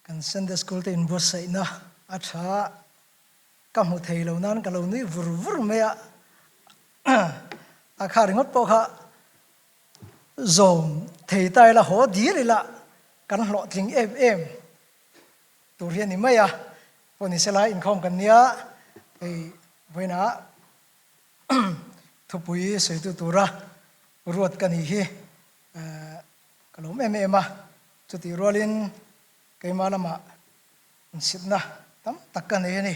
Kan Sunday School te inbuatsaihna a tha ka hmu thei lo nan ka lo nui vur vur mai a, a kha ringawt pawh kha zawm thei ta ila haw dil ila kan hlawhtling em em tur hi a ni mai a, pawh ni sela inkhawm kan nia hei vawiinah thupui sawitu tura ruat ka nih hi ka lawm em em a, chutih rualin keimah lamah insitna tam tak ka nei a ni.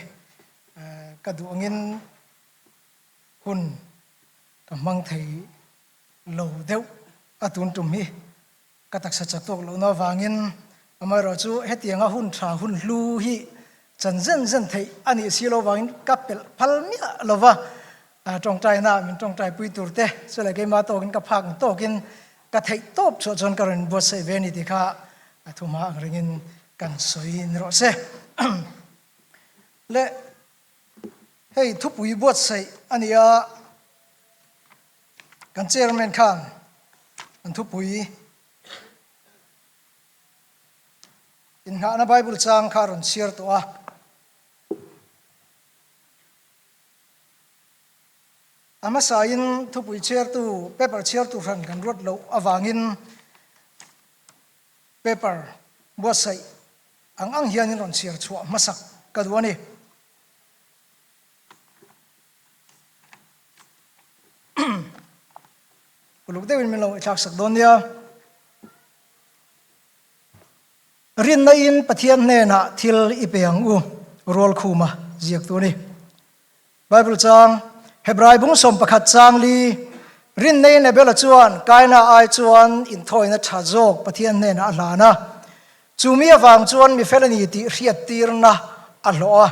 Ka duh angin hun ka hmang thei lo deuh a tun tum hi ka taksa chak tawk lohna avangin amaherawh chu hetianga hun tha hun hlu hi chan zen zen theih a nih si lo vangin ka pelh phal miah lo va, tawngtaina min tawngtai pui tur te chu leh keimah tawkin ka phak ang tawkin ka theih tawp chhuah chuan ka rawn buatsaih ve a ni tih kha a thu hma ang ringin kan sawi ni rawh se. Le hei thupui buatsaih a ni a, kan chairman khan an thupui inngahna Bible chang kha a rawn chhiar tawh a. A hmasain thupui chhiartu, paper chhiartu hran kan ruat loh avangin paper buatsaih ang ang hianin rawn chhiar chhuah hmasak ka duh a ni. Uluk deuhin min lo ngaihthlak sak dawn nia. Rinna in Pathian hnenah thil i pe ang u, Rualkhuma ziaktu a ni. Bible chang, Hebrai bung 11 chang li, Rinna in Abela chuan Kaina ai chuan inthawina tha zawk Pathian hnenah a hlan a. Chu mi avang chuan mi fel a ni tih hriattirna a hlawh a.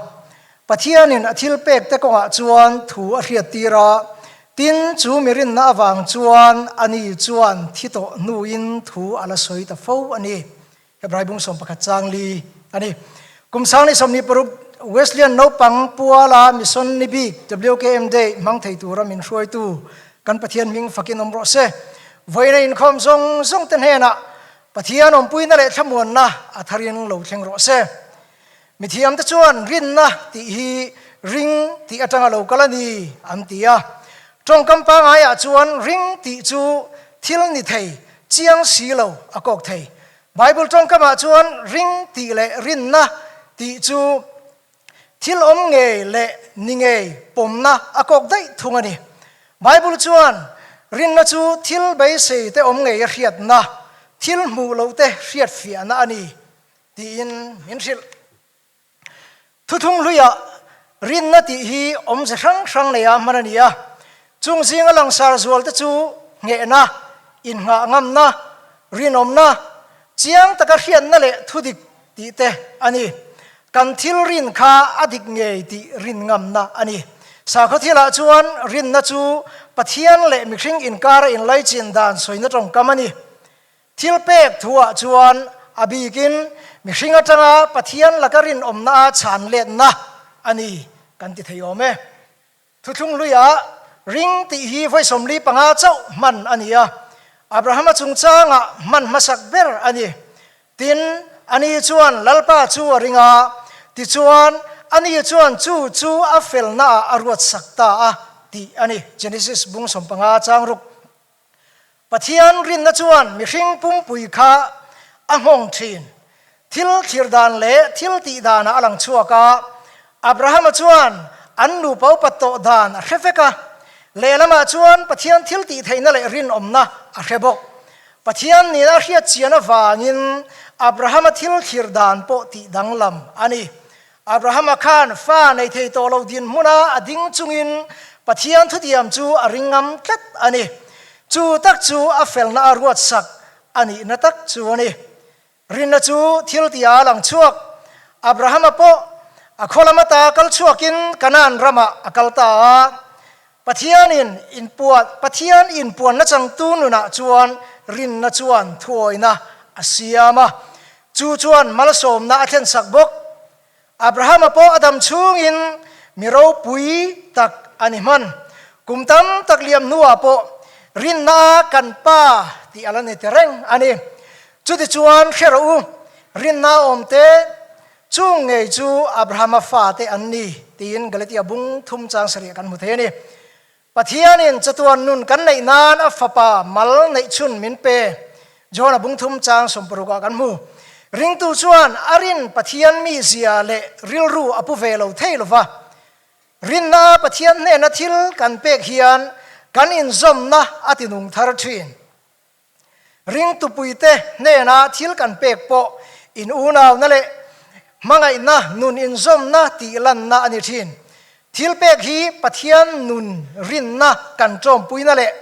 Pathianin a thil pek te kawngah chuan thu a hriattir a, tin chu mi rinna avang chuan ani chuan thi tawh hnuin thu a la sawi ta fo a ni. Hebrai bung 11 chang li a ni. Kum 2026 Wesleyan naupang puala mission ni bik WKM Day hmang thei tura min hruaitu kan Pathian hming fakin awm rawh se. Vawiina inkhawm zawng zawng te hnenah Pathian awmpuina leh thlamuanna a tharin lo thleng rawh se. Mithiamte chuan rinna tih hi ring tih atanga lo kal a ni an ti a. Tawngkam pangaiah chuan ring tih chu thil ni thei, chiang si lo a kawk thei. Bible tawngkamah chuan ring tih leh rinna tih chu thil awm ngei leh ni ngei pawmna a kawk daih thung a ni. Bible chuan rinna chu thil beisei te awm ngei a hriatna, thil hmuh loh te hriatfiahna a ni tiin min hrilh. Thuthung hluiah rinna tih hi awmze hrang hrang neia hman a ni a, chung zinga langsar zualte chu nghehna, innghah ngamna, rinawmna, chiang taka hriatna leh thudik tih te a ni. Kan thil rin kha a dik ngei tih rin ngamna a ni. Sakhaw thilah chuan rinna chu Pathian leh mihring inkara inlaichin dan sawina tawngkam a ni. Thil pek thuah chuan a bikin mihring atanga Pathian laka rinawmna a chhan letna a ni kan ti thei awm e. Thuthlung hluiah ring tih hi vawi 45 chauh hman a ni a, Abrahama chungchangah hman hmasak ber a ni. Tin, ani chuan Lalpa chu a ring a, tichuan ani chuan chu chu a felnaah a ruatsak ta a tih a ni, Genesis bung 15 chang ruk. Pathian rinna chuan mihring pumpui kha a nghawng thin. Thil thlir dan leh thil tih danah a lang chhuak a. Abrahama chuan an nupa upat tawh dan a hre vek a. Lehlamah chuan Pathian thil tih theihna leh rinawmna a hre bawk. Pathian nihna a hriat chian avangin Abrahama thil thlir dan pawh tih danglam a ni. Abrahama khan fa nei thei tawh lo dinhmuna a ding chungin Pathian thutiam chu a ring ngam tlat a ni. Chu tak chu a felna a ruatsak a nihna tak chu a ni. Rinna chu thil tia a lang chhuak. Abrahama pawh a khaw lam ata kal chhuakin Kanaan ramah a kal ta a. Pathianin inpuan Pathian inpuanna changtu nunah chuan rinna chuan thuawina a siam a, chu chuan malsawmna a thlensak bawk. Abrahama pawh a dam chhungin mi ropui tak a ni hman. Kum tam tak liam hnuah pawh rinna a kan pa tih a la ni ta reng a ni. Chutichuan hre rawh u, Rinna awm te, chung ngei chu Abrahama fate an ni, tiin Galatia bung thum chang sarih kan hmu thei a ni. Pathianin chatuan nun kan neih nan a Fapa mal neih chhun min pe. John-a bung thum chang sawmparukah kan hmu. Ringtu chuan a rin Pathian mizia leh rilru a pu ve lo thei lo va. Rinna Pathian hnena thil kan pek hian kan inzawmna a tinung thar thin. Ringtupuite hnena thil kan pek pawh in unauna leh hmangaihna nun inzawmna tih lanna a ni thin. Thil pek hi Pathian nun rinna kan tawmpuina leh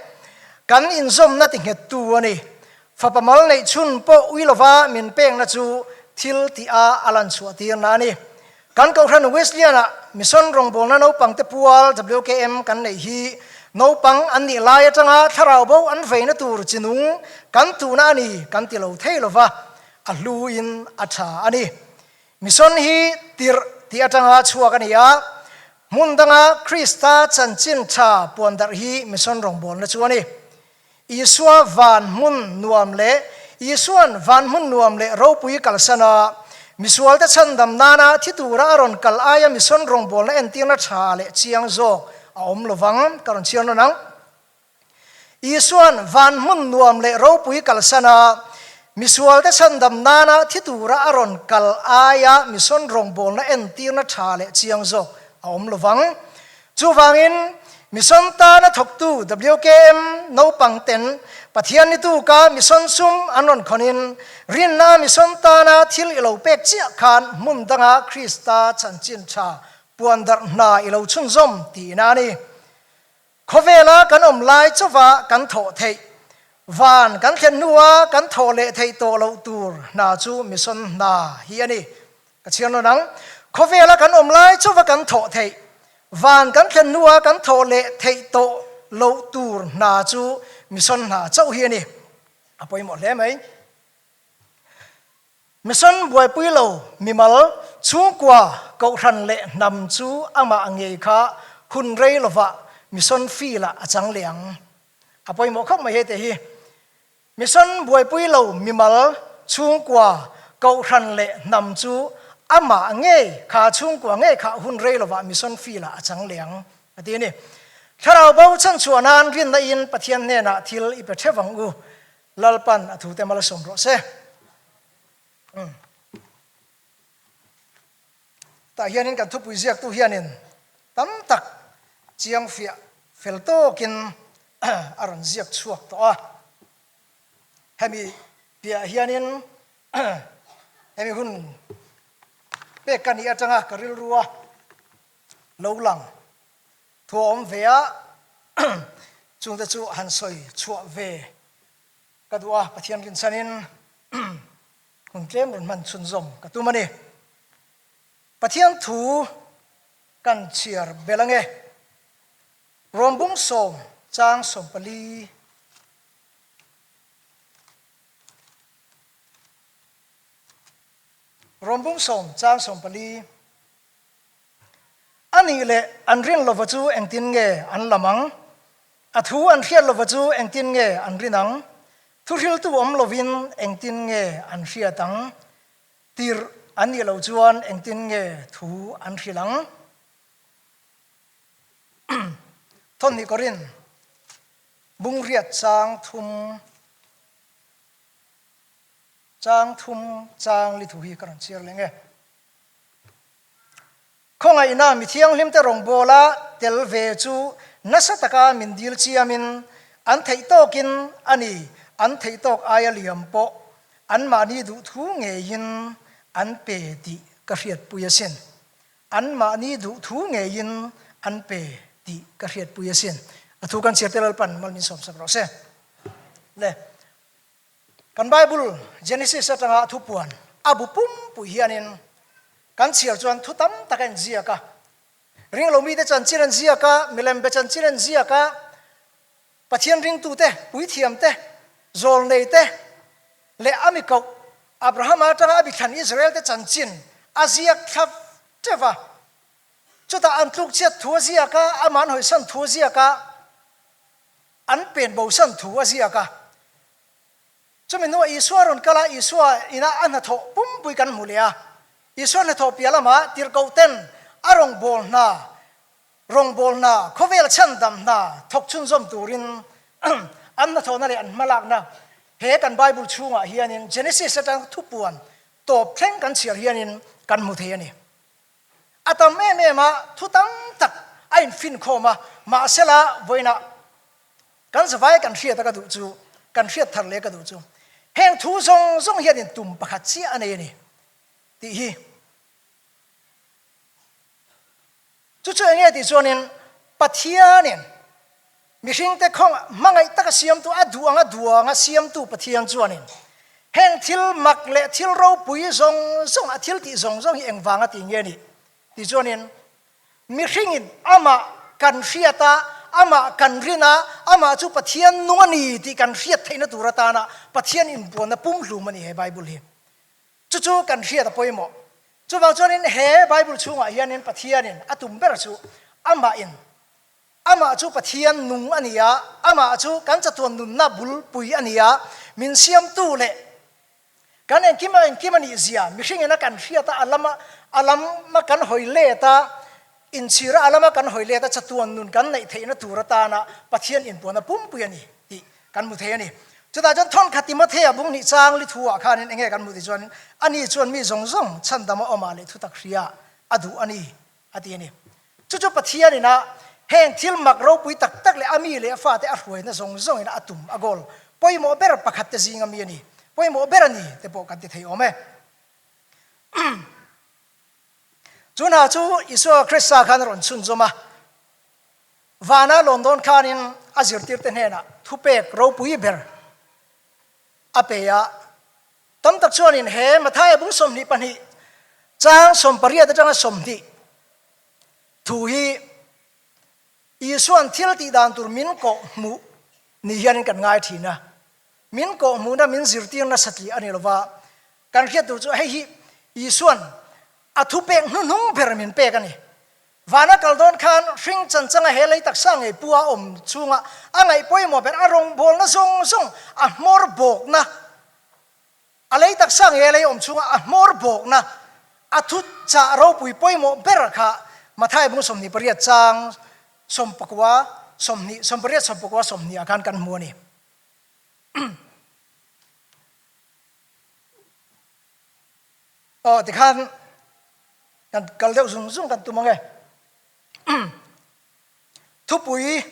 kan inzawmna tinghettu a ni. Fapa mal neih chhun pawh ui lova min pekna chu thil tih a a lan chhuah tirna a ni. Kan Kohhran Wesleyan-ah Mission rawngbawlna naupangte pual WKM kan neih hi naupang an nih lai atanga thlarau bo an veina tur chi nung kan tuhna a ni kan ti lo thei lova, a hluin a tha a ni. Mission hi tirh tih atanga chhuak a ni a, hmun danga Krista chanchin tha puandarh hi Mission rawngbawlna chu a ni. Isua van hmun nuam leh Isua'n van hmun nuam leh ropui kalsan a, misualte chhandam nana thi tura a rawn kal aia mission rawngbawlna entirna tha leh chiang zawk a awm lo vang, ka rawn chhiar nawn ang. Isua'n van hmun nuam leh ropui kalsan a, misualte chhandam nana thi tura a rawn kal aia mission rawngbawlna entirna tha leh chiang zawk a awm lo vang. Chuvangin, Mission tana thawktu WKM naupang ten Pathian ni tuka mission sum an rawn khawnin rinna mission tana thil i lo pek chiah khan hmun danga Krista chanchin tha puan darh hna i lo chhunzawm tihna a ni. Khawvela kan awm lai chauva kan thawh theih, van kan thlen hnua kan thawh leh theih tawh loh tur hna chu mission hna hi a ni. Ka chhiar nawn ang. Khawvela kan awm lai chauva kan thawh theih, van kan thlen hnua kan thawh leh theih tawh loh tur hna chu mission hna chauh hi a ni. A pawimawh hle mai. Mission buaipui lo mimal, chhungkua, kohhran leh hnam chu amah ngei kha hun rei lovah mission field-ah a chang leh ang. A pawimawh khawp mai hei te hi. Mission buaipui lo mimal, chhungkua, kohhran leh hnam chu amah ngei kha chhungkua ngei kha hun rei lovah mission field-ah a chang leh ang, a ti a ni. Thlarau bo chhanchhuah nan rinna in Pathian hnenah thil i pe theuh ang u. Lalpan a thute mal a sawm rawh se. Tah hianin kan thupui ziaktu hianin tam tak chiang fiah fel tawkin a rawn ziak chhuak tawh a. Hemi piah hianin hemi hun pek ka nih atanga ka rilrua lo lang thu a awm ve a, chungte chu han sawi chhuah ve ka duh a, Pathian rinchhanin hun tlem rawn hman chhunzawm ka tum a ni. Pathian thu kan chhiar belh ange. Rawmbung sawm chang 14. Rawmbung sawm chang 14. A nih leh an rin lova chu engtin nge an lam ang? A thu an hriat lova chu engtin nge an rin ang? Thuhriltu awm lovin engtin nge an hriat ang? Tirh an nih loh chuan engtin nge thu an hrilh ang? Thawhnih Korin bungriat chang thum chang thum chang li thu hi ka rawn chhiar leh nge. Khawngaihna mi thianghlimte rawngbawla tel ve chu nasa taka min dil chiamin an theih tawkin a ni, an theih tawk aia liam pawh anmahni duhthu ngeiin an pe tih ka hriatpui asin. Anmahni duhthu ngeiin an pe tih ka hriatpui asin. A thu kan chhiar te Lalpan mal min sawmsak rawh se. Le, kan Bible Genesis atanga a thupuan a bu pumpui hianin kan chhiar chuan thu tam tak a inziak a. Ringlo mite chanchin an ziak a, milembe chanchin an ziak a, Pathian ringtute, puithiamte, zawlneite leh a mi koh Abrahama atanga a bithlan Israelte chanchin a ziak thla teuh va. Chutah an tlukchhiat thu a ziak a, amah an hawisan thu a ziak a, an pen bosan thu a ziak a. Chumi hnuah Isua rawn kal a, Isua ina a hnathawh pumpui kan hmu leh a. Isua hnathawh piah lamah tirhkohten a rawngbâwl hna, rawngbâwl hna, khawvêl chhandam hna thawk chhunzawm tûrin an hnathawhna leh an hmalâkna he kan Bible chhûngah hianin Genesis aṭang thupuan tâwp thleng kan chhiar hianin kan hmu thei a ni. A tam em em a, thu tam tak a infinkhawm a, mahsela vawiinah kan zavai kan hriat a ka duh chu, kan hriat thar leh ka duh chu, heng thu zawng zawng hianin tum pakhat chiah a nei a ni tih hi. Chu chu enge tih chuanin Pathianin mihringte khawng hmangaih taka siamtu, a duh anga duanga siamtu Pathian chuanin heng thil mak leh thil ropui zawng zawng, a thil tih zawng zawng hi engvanga tih nge nih tih chuanin mihringin amah kan hriat a, amah kan rin a, amah chu Pathian nung a ni tih kan hriat theihna tur atana Pathian inbuanna pumhlum a ni he Bible hi. Chu chu kan hriat a pawimawh. Chuvang chuanin he Bible chhungah hianin Pathianin a tum ber chu amahin, amah chu Pathian nung a ni a, amah chu kan chatuan nunna bulpui a ni a, min siamtu leh kan engkim a engkim a nih zia mihringin a kan hriat a, a lama a lama kan hawi let a, inchhira a lama kan hawi let a chatuan nun kan neih theihna tur atana Pathian inpuanna pumpui a ni tih kan hmu thei a ni. Chutah chuan thawnkhat Timothea bung hnih chang li thu ah khanin enge kan hmuh tih chuan ani chuan mi zawng zawng chhandam a awmah leh thutak hria a duh a ni a ti a ni. Chu chu Pathian ina heng thil mak ropui tak tak leh a mi leh a fate a hruaina zawng zawng ina a tum a goal pawimawh ber pakhat te zinga mi a ni, pawimawh ber a ni te pawh kan ti thei awm e. Chu hna chu Isua Krista khan a rawn chhunzawm a. Vana lawn dawn khanin a zirtirte hnenah thupek ropui ber a pe a. Tam tak chuanin he Mathaia bung 22 chang 18 atanga 20 thu hi Isua'n thil tih dan tur min kawh hmuh ni hianin kan ngai thin a. Min kawh hmuhna min zirtir nasa tih a ni lova, kan hriat tur chu hei hi Isua'n a thupek hnuhnung ber min pek a ni. Vana kal dawn khan hring chanchanga he lei taksa ngei pu a awm chhunga a ngaih pawimawh ber a rawngbawlna zawng zawng a hmawr bawkna, a lei taksa ngei a lei awm chhunga a hmawr bawkna a thu chah ropui pawimawh ber kha Mathai bung 28 chang 19 20 18 19 20 ah khan kan hmu a ni. Aw tikhan kan kal deuh zung zung kan tum ang e. Thupui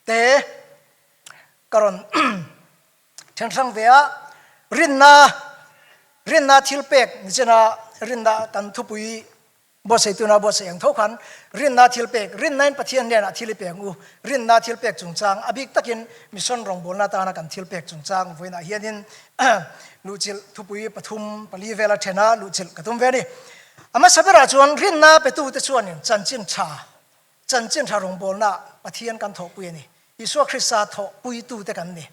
te ka rawn then hrang ve a, rinna rinna thil pek ni chena rinna kan thupui Buatsaih tuna buatsaih ang tho khan rinna thil pek, rinnain Pathian hnenah thil i pek ang u, rinna thil pek chungchang, a bik takin mission rawngbawlna atana kan thil pek chungchang vawiinah hianin luhchilh thupui pathum pali vela thena luhchilh ka tum ve a ni. A hmasa berah chuan rinna petute chuanin chanchin tha, chanchin tha rawngbawlnaah Pathian kan thawhpui a ni. Isua Krista thawhpuitute kan ni.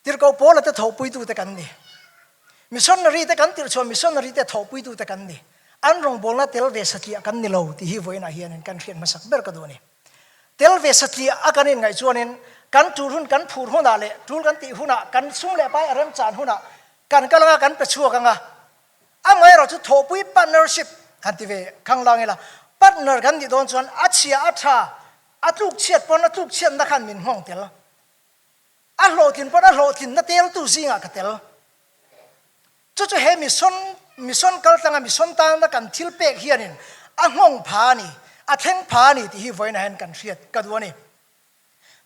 Tirhkoh Paula te thawhpuitute kan ni. Missionary te kan tirh chuan missionary te thawhpuitute kan ni. An rawngbawlna tel ve satliah kan ni lo tih hi vawiinah hianin kan hriat hmasak ber ka duh a ni. Tel ve satliah a kan inngaih chuanin kan tul hun kan phur hunah leh tul kan tih hunah kan sum leh pai a remchan hunah kan kal anga kan pe chhuak anga amaherawh chu thawhpui partnership han ti ve khanglang ila partner kan nih dawn chuan a chhia a tha a tluk chhiat pawn a tluk chhiatna khan min nghawng tel. A hlawhtlin pawn a hlawhtlinna teltu zingah ka tel. Chu chu he mission, mission kaltlanga mission tana kan thil pek hianin a nghawng pha a ni, a thleng pha a ni tih hi vawiinah hian kan hriat ka duh a ni.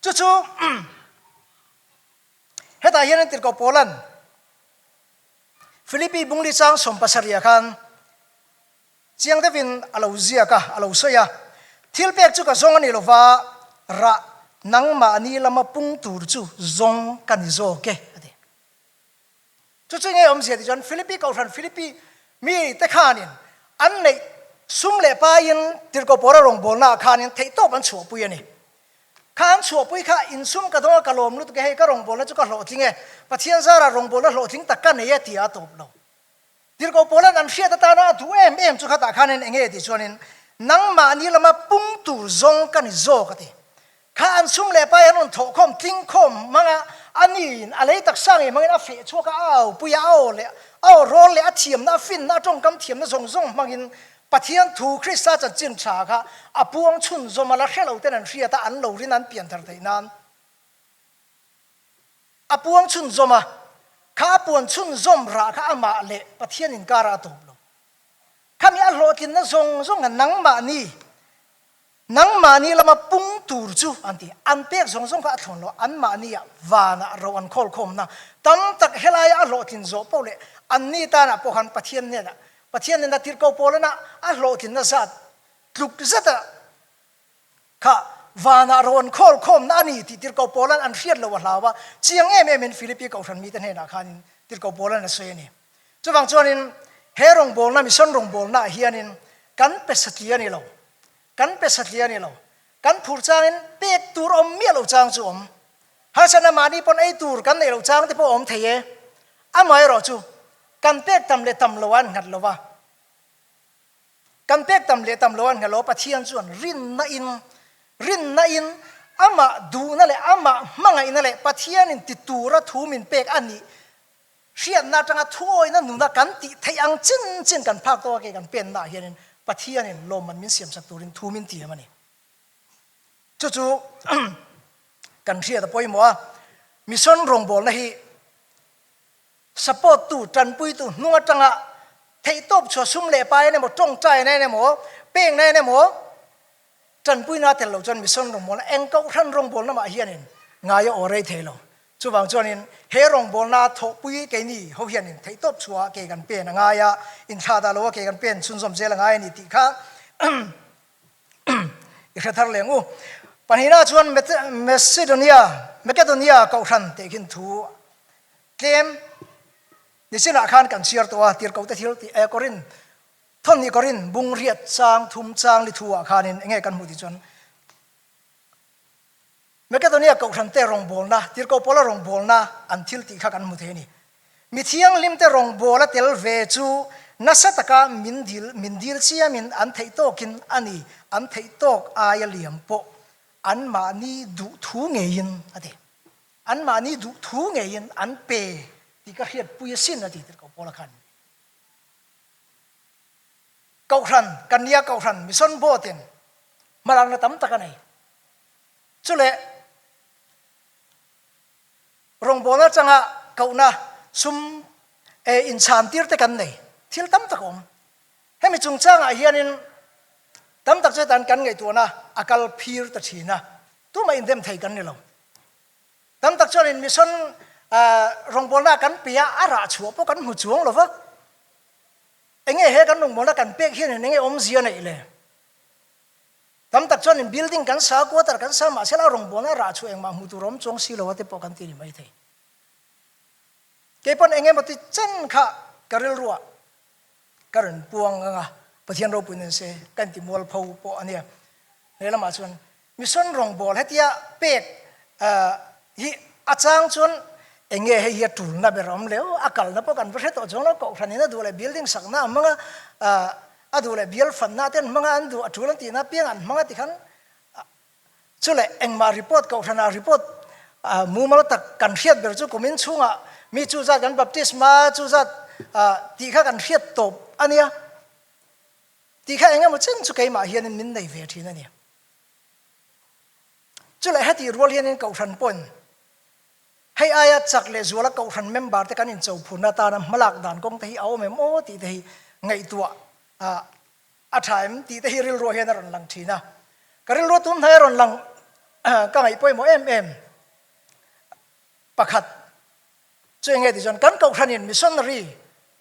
Chu chu hetah hianin Tirhkoh Paula'n Philippi bungli chang 17 ah khan Chiang deuhin a lo ziak a, a lo sawi a, Thil pek chu ka zawng a ni lova, rah nangmahni lama pung tur chu zawng ka ni zawk e, a ti. Chu chu nge awmzia tih chuan Philippi Kohhran Philippi mite khanin an neih sum leh paiin Tirhkoh Pawra rawngbawlnaah khanin theihtawp an chhuahpui a ni. Kha an chhuahpui kha insum ka dawng a, ka lawm lutuk e, hei ka rawngbawlna chu ka hlawhtling e, Pathian zarah rawngbawlna hlawhtling tak ka nei e tia a tawp lo. Tirhkoh Paula'n an hriat atana a duh em em chu khatah khanin eng nge tih chuanin, Nangmahni lama pung tur zawng ka ni zawk a ti. Kha an sum leh pai an rawn thawhkhawm tlingkhawm hmanga Aniin a lei taksa ngei hmangin a feh chhuak a, a aupui a, a aw leh a aw rawl leh a thiamna, a finna, a tawngkam thiamna zawng zawng hmangin Pathian thu Krista chanchin tha kha a puang chhunzawm a, la hre lo ten an hriat a, an lo rin an pian thar theih nan a puang chhunzawm a, kha a puan chhunzawm rah kha amah leh Pathian inkarah a tawp lo. Khami a hlawhtlinna zawng zawng kha nangmahni Nangmahni lama pung tur chu an ti. An pek zawng zawng kha a thlawn lo. Anmahnia vanah ro an khawlkhawmna tam tak helaia a hlawhtlin zawh poh leh anni tanah pawh khan Pathian hnenah Pathian hnena tirhko pawlana a hlawhtlinna zat tluk zeta kha vanah ro an khawlkhawmna a ni tih tirhko pawlan an hriat lo a hlau a. Chiang em emin Philippi kohhran mite hnenah khanin tirhko pawlan a sawi a ni. Chuvang chuanin he rawngbawlna, mission rawngbawlnaah hianin kan pe satli a ni lo. Kan pe satli a ni lo. Kan phur changin pek tur awm miah lo chang chu awm. Harsatna mahni pawn ei tur kan neih loh chang te pawh a awm thei e. Amaherawh chu kan pek tam leh tam lo a an nghat lo va. Kan pek tam leh tam lo a an nghat lo a, Pathian chuan rinna in, rinna in amah duhna leh amah hmangaihna leh Pathianin ti tura thu min pek a nih Hriatna atanga thuawina nuna kan tih theih ang chin chin kan phak tawk a ke kan pennaah hianin Pathianin lawmman min siamsak turin thu min tiam a ni. Chu chu kan hriat a pawimawh a, mission rawngbawlna hi support tu, tanpuitu hnung atanga theihtawp chhuah sum leh pain emaw, tawngtaina en emaw, pengna en emaw, Tanpuina tel lo chuan mission rawngbawlna eng kohhran rawngbawlna mah hianin ngai a aw rei thei lo. Chuvang chuanin he rawngbawlna thawhpui keini ho hianin theihtawp chhuah ke kan pen a ngai a, inthlah dah loa ke kan pen chhunzawm zel a ngai a ni tih kha i hre thar leng u. Pahnihna chuan Macedonia, Makedonia kohhran teh khin thu tlem nichinah khan kan chhiar tawh a, tirhkohte thil tih eh Korin Thawmhnih Korin bung riat chang thum chang li thu ah khanin enge kan hmuh tih chuan Makedonia kohhran te rawngbawlna, tirhkoh pawla rawngbawlna an thil tih kha kan hmu thei a ni. Mi thianghlim te rawngbawla tel ve chu nasa taka min dil min dil chiamin an theih tawkin a ni, an theih tawk aia liam pawh anmahni duh thu ngeiin a ti. Anmahni duh thu ngeiin an pe tih ka hriatpui asin a ti tirhkoh pawla khan. Kohhran, kan nia Kohhran Mission Board in hmalakna tam tak a nei. Chu leh rawngbawlna atanga kohna sum eh inchhan tir te kan nei. Thil tam tak a awm. Hemi chungchangah hianin tam tak chu hetan kan ngaihtuahna a kal phir ta thin a, tumah indem thei kan ni lo. Tam tak chuanin mission rawngbawlna kan pe a, a rah chhuah pawh kan hmu chuang lo va. Enge he kan rawngbawlna kan pek hianin enge awmzia neih le? Tam tak chuanin building kan sa, quarter kan sa mahse la rawngbawlna rah chhuah engmah hmu tur awm chuang si lo a te pawh kan ti ni maithei. Kei pawn enge maw ti chen kha ka rilruah ka rawn puang ang a, Pathian ropui nen se ka inti mualpho pawh a nia. He lamah chuan Mission rawngbâwl hetia pek hi a chang chuan eng nge hei hi a tulna ber awm leu, a kalna pawh kan va hre tawh chuang lo, kohhran in a duh leh building sakna a hmang a, a duh leh bial fanna te an hmang a, an duh a tul an tihna apiang an hmang a tikhan chu leh engmah report kohhranah report mumal tak kan hriat ber chu kumin chhungah mi chu zat kan baptisma chu zat tih kha kan hriat tawp a nia tih kha eng emaw chen chu keimah hianin min nei ve thin a ni. Chu leh hetih rual hianin Kohhran pawhin hei aia chak leh zuala Kohhran member te kan incho phurna atana hmalak dan kawng te hi a awm em aw tih te hi ngaihtuah a tha em tih te hi rilruah hian a rawn lang thin a. Ka rilrua tun hnai a rawn lang ka ngaih pawimawh em em pakhat Chu enge ti chuan kan Kohhranin missionary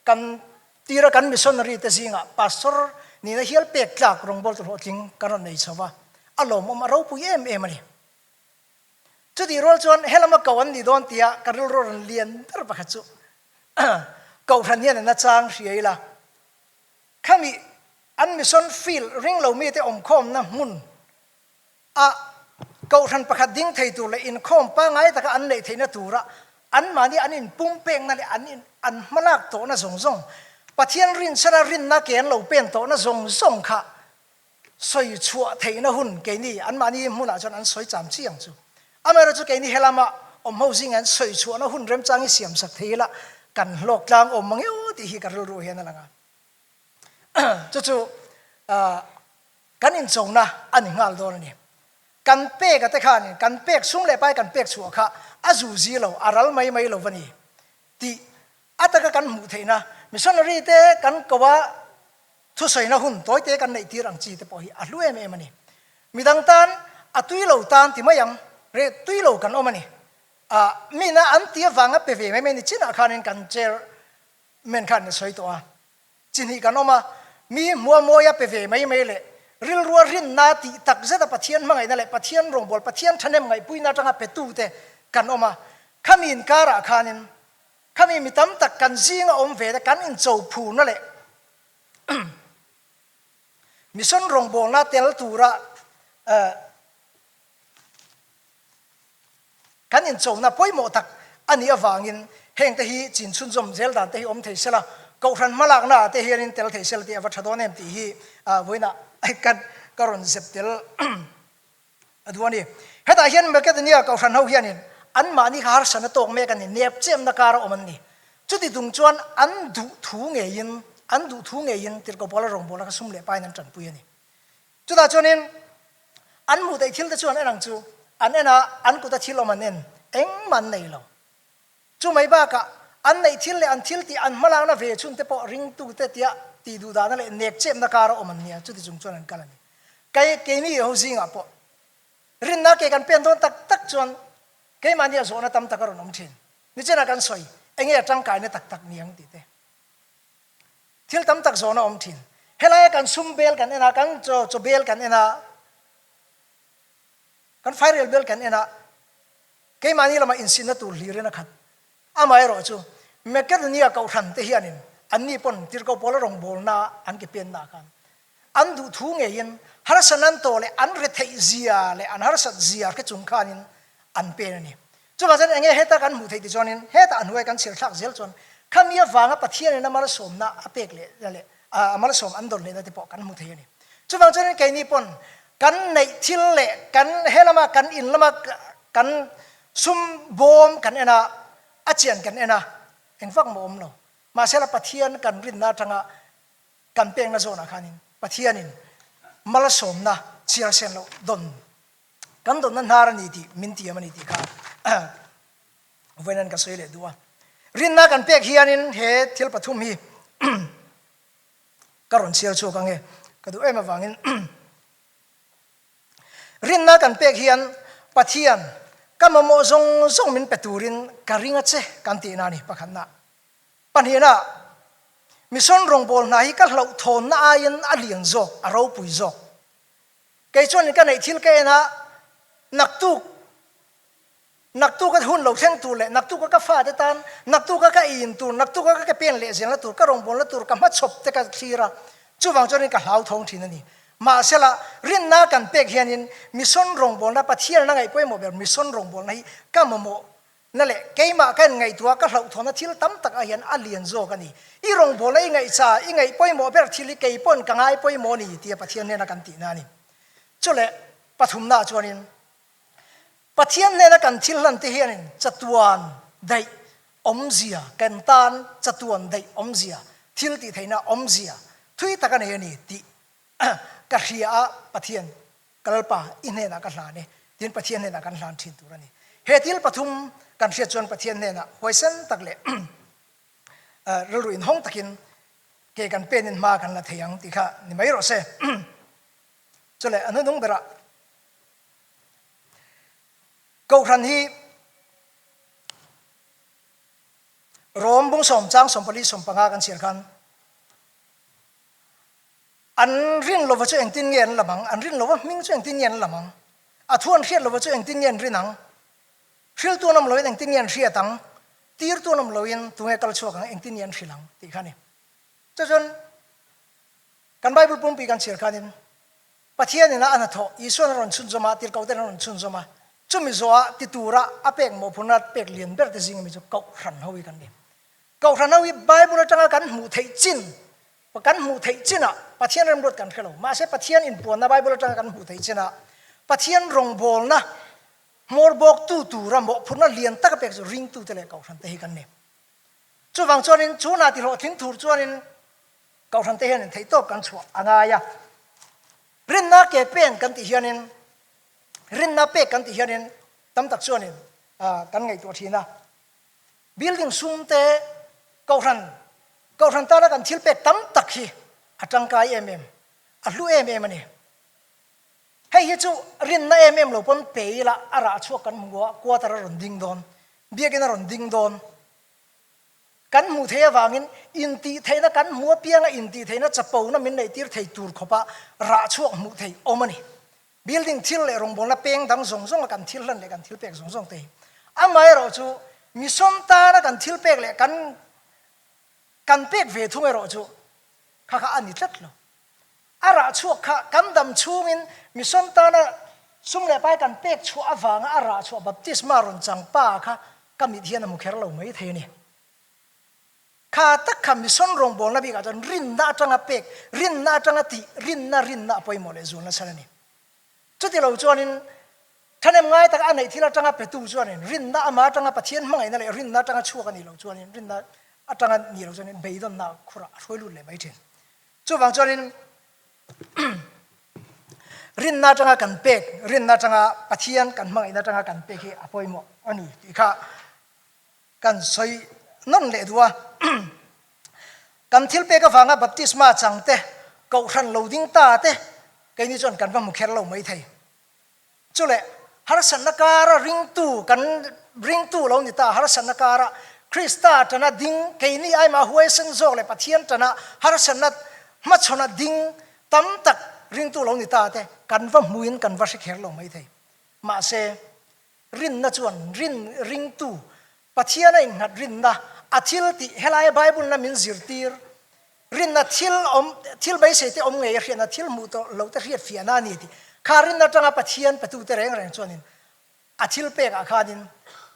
kan tira kan missionary te zingah pastor nihna hial pek tlak rawngbawltu hlawhtling kan rawn nei chho va, a lawmawm a ropui em em a ni. Chutih rual chuan helama ko an nih dawn tia ka rilru rawn lian ber pakhat chu Kohhran hian an achang hria ila, khami an mission field ring lo mite awmkhawmna hmun A Kohhran pakhat ding thei tur leh inkhawm pangngai taka an neih theihna tura anmahni an inpumpekna leh an in an hmalak tawhna zawng zawng, Pathian rinchhana rinna ke an lo pen tawhna zawng zawng kha sawi chhuah theihna hun keini anmahni hmunah chuan an sawi cham chi ang chu. Amaherawhchu keini helama Awm ho zingah hian sawi chhuahna hun remchang hi siam sak thei ila kan hlawk tlang awm mang eo tih hi ka rilru hian a lang a. Chu chu kan inchona a ni nghal dawn a ni. Kan pek a te khanin kan pek sum leh pai kan pek chhuah kha a zu zi lo, a ral mai mai lo va ni tih a taka kan hmuh theihna missionary te kan ko a thusawina hun tawite kan neih tir ang chi te pawh hi a hlu em em a ni. Midang tan a tui lo tan ti mai ang, re tui lo kan awm a ni. Ah mina an ti avanga pe ve mai mai ni chinah khanin kan chairman khan a sawi tawh a. Chi hnih kan awm a, mi hmua mawia pe ve mai mai leh rilrua rinna tih tak zeta Pathian hmangaihna leh Pathian rawngbâwl, Pathian ṭhahnem ngaihpuina aṭanga petute kan awm a. Khami inkârah khanin khami mi tam tak kan zinga awm ve te kan incho phurna leh mission rawngbâwlna tel tura Kan inchona pawimawh tak a nih avangin hengte hi chin chhunzawm zel dan te hi awm thei sela, Kohhran hmalakna ah te hianin tel thei sela tih a va tha dawn em tih hi vawiinah kan ka rawn zep tel a duh a ni. Hetah hian Makedonia Kohhran ho hianin anmahni kha harsatna tawk mek a ni, nep chemna kara awm an ni. Chuti tung chuan an duh thu ngeiin an duh thu ngeiin Tirhkoh Paula rawngbawlna kha sum leh pain an tanpui a ni. Chutah chuanin an hmuh theih thil te chu an en ang chu, an en a, an kuta thil awm an en, engmah an nei lo. Chu mai bakah an neih thil leh an thil tih an hmalakna ve chhun te pawh ringtute tia tih duh dahna leh nek chepna kara awm an nia, chuti chung chuan an kal a ni. Kei keini ho zingah pawh rinna ke kan pen dawn tak tak chuan keimahnia zawhna tam tak a rawn awm thin. Nichenah kan sawi, enge a tangkaina tak tak ni ang tih te. Thil tam tak zawn a awm thin. Helaia kan sum bel kan en a, kan chaw chaw bel kan en a, kan fairel bel kan en a, keimahni lamah insinna tur hlirin a khat. Amaherawh chu Makedonia kohhran te hianin anni pawn Tirhkoh Paula rawngbawlna an ke penna ah khan an duh thu ngeiin harsat an tawh leh an retheih zia leh an harsat zia hre chung khanin an pen a ni. Chuvang chuan enge heta kan hmuh theih ti chuanin hetah a hnuai kan chhiar thlak zel chuan khami avanga Pathianin a malsawmna a pek leh leh a malsawm an dawn lehna te pawh kan hmu thei a ni. Chuvang chuanin keini pawn kan neih thil leh kan helama kan in lama kan sum bawm kan en a, a chian kan en a, engvak maw awm lo. Mahsela Pathian kan rinna atanga Kan pekna zawnah khanin Pathianin malsawmna chhiar sen loh dawn kan dawnna hnar a ni tih min tiam a ni tih kha vawiin an ka sawi leh duh a. Rinna kan pek hianin he thil pathum hi ka rawn chhiar chhuak ang e, ka duh em avangin rinna kan pek hian Pathian ka mamawh zawng zawng min pe turin ka ring a che kan tihna a ni pakhatna. Pahnihna, Mission rawngbâwl hna hi ka hlauhthawnna aiin a lian zawk, a ropui zawk. Kei chuanin ka neih thil ka en a, naktuk, naktuka hun lo thleng tur leh naktuka ka fate tan, naktuka ka eiin tur, naktuka ka ke pen leh zelna tur, ka rawngbâwlna tur, ka hmachhawp te ka thlir a, chuvang chuanin ka hlauthawng thin a ni. Mahsela, rinna kan pek hianin mission rawngbâwlna, Pathian a ngaih pawimawh ber mission rawngbâwlna hi ka mamawh Na leh keimah ka in ngaihtuah ka hlauhthawnna thil tam tak ah hian a lian zawk a ni. I rawngbawlna i ngaihcha, i ngaih pawimawh ber thil hi kei pawn ka ngai pawimawh a ni tia Pathian hnena kan tihna a ni. Chu leh pathumna ah chuanin Pathian hnena kan thil hlan te hianin chatuan daih awmzia, kan tan chatuan daih awmzia, thil tih theihna awmzia thui tak a nei a ni tih ka hria a Pathian Ka Lalpa, i hnenah ka hlan e, tiin Pathian hnenah kan hlan thin tur a ni. He thil pathum kan hriat chuan Pathian hnenah huaisen tak leh rilru inhawng takin ke kan penin hma kan la thei ang tih kha ni mai rawh se. Chuleh a hnunung berah Kohhran hi Rom bungsawm chang 14 15 kan chhiar khan An rin lova chu engtin nge an lam ang? An rin lova hming chu engtin nge an lam ang? A thu an hriat lova chu engtin nge an rin ang? Hriltu an awm loin engtin nge an hriat ang? Tirtu an awm loin tunge kal chhuak ang? Engtin nge an hrilh ang? Tih kha a ni. Chu chuan kan Bible pumpi kan chhiar khanin Pathianin a hnathawh Isuan a rawn chhunzawm a, tirhkohten an rawn chhunzawm a, chumi zawhah ti tura a pek mawhphurhna pek lian ber te zinga mi chu Kohhran ho hi kan ni. Kohhran ho hi Bible atanga kan hmuh theih chin Kan hmuh theih chinah Pathian remruat kan hre lo. Mahse Pathian inpuanna Bible atanga kan hmuh theih chinah Pathian rawngbawlna. Hmawr bawktu tura mawhphurhna lian tak a pek chu ringtute leh kohhrante hi kan ni. Chuvang chuanin chu hna tihlawhtling tur chuanin kohhrante hianin theihtawp kan chhuah a ngai a. Rinna ke pen kan tih hianin, rinna pek kan tih hianin tam tak chuanin kan ngaihtuah thin a. Building sum te, kohhran, kohhran tana kan thil pek tam tak hi a tangkai em em, a hlu em em a ni. Hei hi chu rinna em em lo pawn pe ila a rah chhuak kan hmu a, quarter a rawn ding dawn, biakin a rawn ding dawn. Kan hmuh theih avangin intihtheihna kan hmu apianga intihtheihna chapona min neihtir thei tur khawpa rah chhuak hmuh theih awm a ni. Building thil leh rawngbawlna peng dang zawng zawnga kan thil hlan leh kan thil pek zawng zawng te hi. Amaherawh chu mission tana kan thil pek leh kan kan pek ve thung erawh chu kha kha a ni tlat lo. A rah chhuak kha kan dam chhungin mission tana sum leh pai kan pek chhuah avanga a rah chhuah baptisma rawn chang pa kha ka mit hian a hmu kher lo mai thei a ni. Kha tak kha mission rawngbawlna bikah chuan rinna atanga pek, rinna atanga tih, rinna rinna a pawimawh leh zualna chhan a ni. Chuti lo chuanin thahnem ngai taka a neih thil atanga petu chuanin rinna ama atanga Pathian hmangaihna leh rinna atanga chhuak a nih loh chuanin rinna atanga nih loh chuanin beidawnna khurah a hruai lut leh mai thin. Chuvang chuanin rinna atanga kan pek, rinna atanga Pathian kan hmangaihna atanga kan pek hi a pawimawh a ni tih kha Kan sawi nawn leh duh a, kan thil pek avanga baptisma chang te, kohhran lo ding ta te keini chuan kan va hmu kher lo mai thei. Chuleh, harsatna kara ringtu kan ringtu lo ni ta, harsatna kara Krista tana ding, keini aimah huaisen zawk leh Pathian tana harsatna hmachhawna ding tam tak ringtu lo ni ta te kan va hmuin kan va hre kher lo mai thei. Mahse, Rinna chuan rin ringtu, Pathian a innghat rinna, a thil tih helaia Bible-na min zirtir, rinna thil awm, thil beisei te awm ngei a hriatna, thil hmuh tawh lo te hriat fiahna a ni tih kha rinna atanga Pathian petute reng reng chuanin a thil pekah khanin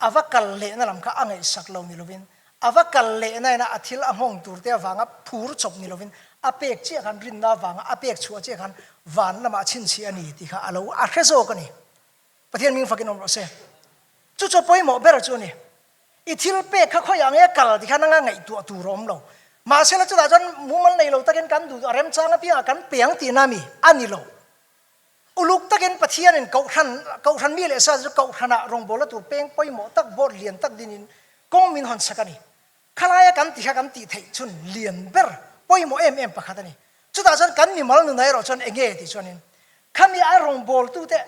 a va kal lehna lam kha a ngaihsak lo ni lovin, a va kal lehna ina a thil a nghawng turte avanga phur chawp ni lovin a pek chiah khan rinna avanga a pek chhuah chiah khan van lamah chhinchhiah a ni tih kha a lo a hre zawk a ni. Pathian ming fakin awm rawh se. Chu chu pawimawh ber chu a ni. I thil pek kha khawiah nge kal ti khan anga ngaihtuah tur a awm lo. Mahse la chutah chuan mumal nei lo takin kan duh a remchang apiangah kan peng tihna mi a ni lo. Uluk takin Pathianin kohhran kohhran mi leh sa chu kohhranah rawngbawlna tur peng pawimawh tak board lian tak dinin kawng min hawn sak a ni. Khalaia kan tih kha kan tih theih chhun lian ber pawimawh em em pakhat a ni. Chutah chuan kan mimal nuna erawh chuan eng nge tih chuanin khami a rawngbawltute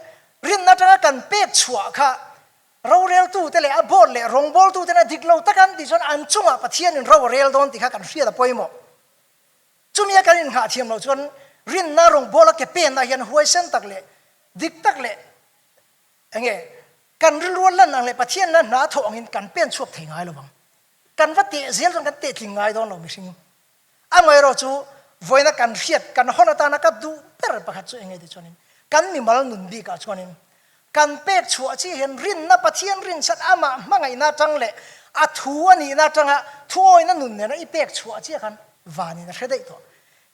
rinna atanga kan pek chhuah kha roreltute leh a board leh rawngbawltuten a dik lo taka an tih chuan an chungah Pathianin ro a rel dawn tih kha kan hriat a pawimawh. Chumia kan inngah thiam loh chuan rinna rawngbawla ke penna hian huaisen tak leh dik tak leh Enge, kan rilru a lan ang leh Pathianna hna thawh angin kan pen chhuak thei ngai lo vang. Kan va teh zel chuan kan teh tling ngai dawn lo mihring. Amaherawh chu vawiina kan hriat, kan hawn atana ka duh ber pakhat chu enge ti chuanin kan mimal nun bikah chuanin kan pek chhuah chiah hian rinna Pathian rinsat amah hmangaihna atang leh a thu a nihna atanga thuawina nun nena i pek chhuah chiah khan vanin a hre daih tawh.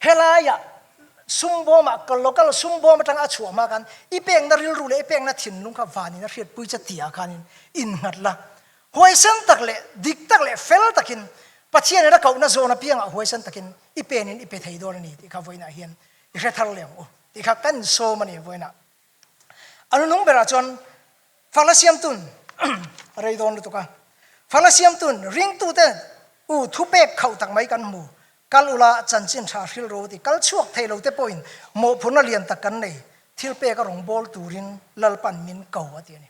Helaiah sum bawmah local sum bawm atanga a chhuah hma khan i pekna rilru leh i pekna thinlung kha vanin a hriatpui che tihah khanin innghat la. Huaisen tak leh dik tak leh fel takin Pathianin a kohna zawn apiangah huaisen takin i penin i pe thei dawn a ni tih kha vawiinah hian i hre thar leh ang u tih kha kan insawm a ni vawiinah. A nunung berah chuan Fala siamtun a rei dawn lutuk a, Fala siamtun ringtute u thupek khauh tak mai kan hmu. Kal ula chanchin tha hril ro ti kal chhuak thei lo te pawhin mawhphurhna lian tak kan nei, thil pek a rawn bawl turin Lalpan min ko a ti a ni.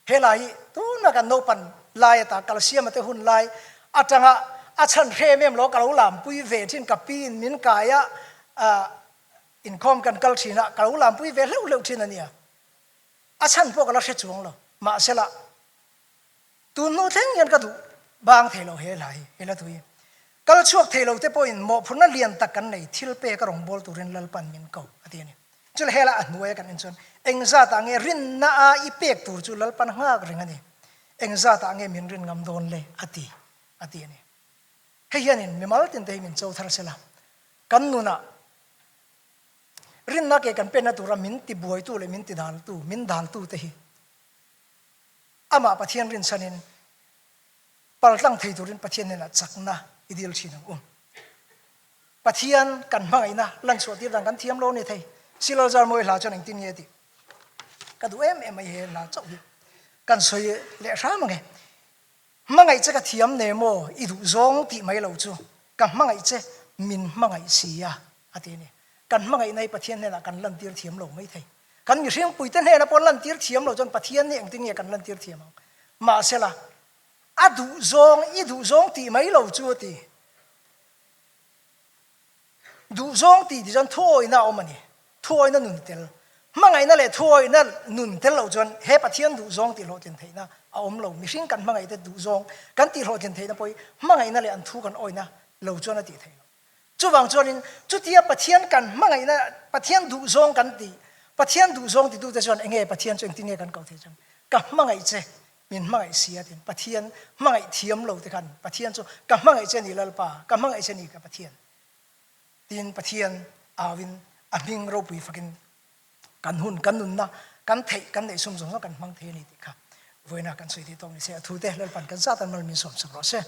Helai hi tuna kan naupan lai ata kal siama te hun lai atanga a chhan hre em em lo ka lo lampui ve thin ka piin min kai a, inkhawm kan kal thin a, ka lo lampui ve hleuh hleuh thin a nia. A chhan pawh ka la hre chuang lo. Mahsela, tun hnu thleng hian ka duh bang thei lo he hla hi, he hla thu hi. Kal chhuak thei lo te pawhin mawhphurhna lian tak kan nei, thil pek a rawn bawl turin Lalpan min ko, a ti a ni. Chula hela a hnuaia kan en chuan engzatah nge rinna a i pek tur chu Lalpan nghak reng a ni, engzatah nge min rin ngam dawn le, a ti, a ti a ni. Hei hianin mimal tinte hi min cho thar sela, kan nunah Rinna ke kan penna tura min tibuaitu leh min tidaltu, min daltu te hi. Amah Pathian rinchhanin paltlang thei turin Pathian hnenah chakna i dil thin ang u. Pathian kan hmangaihna lanchhuah tir dan kan thiam lo a ni thei. Silalzar mawi hla chuan engtin nge tih ka duh em em mai he hla chauh hi kan sawi leh hram ang e. Hmangaih che ka thiam ne maw i duh zawng tih mai lo chu ka hmangaih che min hmangaih si a a ti a ni. Kan hmangaihna hi Pathian hnenah kan lantir thiam lo mai thei. Kan mihringpuite hnenah pawh lantir thiam lo chuan Pathian hi engtin nge kan lantir thiam ang? Mahsela, a duh zawng i duh zawng tih mai lo chu a ti. Duhzawng tih ti chuan thuawihna a awm a ni. Thuawihna nun tel. Hmangaihna leh thuawihna nun tel loh chuan he Pathian duhzawng tih hlawhtlin theihna a awm lo. Mihring kan hmangaihte duhzawng kan tih hlawhtlin theihna pawh hi hmangaihna leh an thu kan awihna lo chuan a tih theih lo. Chuvang chuanin chutia Pathian kan hmangaihna, Pathian duhzawng kan tih, Pathian duhzawng titute chuan enge Pathian chu engtin nge kan koh theih chuan ka hmangaih che Min hmangaih si a tin Pathian hmangaih thiam lo te khan Pathian chu ka hmangaih che ni Lalpa, ka hmangaih che ni ka Pathian tiin Pathian auin a hming ropui fakin kan hun, kan nunna, kan theih, kan neih sum zawng zawng kan hmang thei a ni tih kha vawiina kan sawi thei tawk ni se. A thu te Lalpan kan zat an mal min sawm sak rawh se.